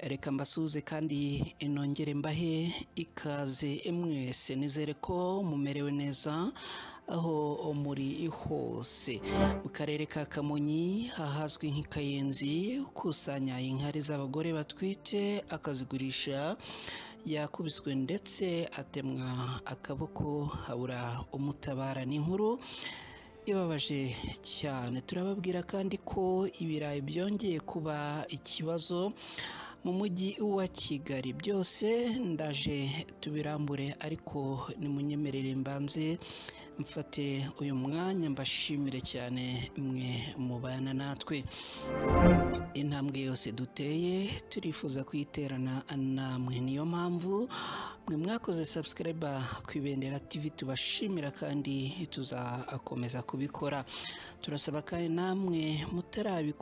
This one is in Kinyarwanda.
Reka mbasuhuze kandi inongere mbahe ikaze mwese, nizere ko mumerewe neza aho muri hose. Mu karere ka Kamonyi ahazwi nk'i Kayenzi, ukusanya inkari z'abagore batwite akazigurisha yakubiswe ndetse atemwa akaboko habura umutabara. Ni inkuru ibabaje cyane. Turababwira kandi ko ibirayi byongeye kuba ikibazo mu mujyi wa Kigali. Byose ndaje tubirambure, ariko nimunyemerere mbanze mfate uyu mwanya mbashimire cyane mwe mubana natwe. Intambwe yose duteye turifuza kuyiterana namwe, niyo mpamvu mwe mwakoze subscribe ku Ibendera TV tubashimira kandi tuzakomeza kubikora. Turasaba kandi namwe mutarabikora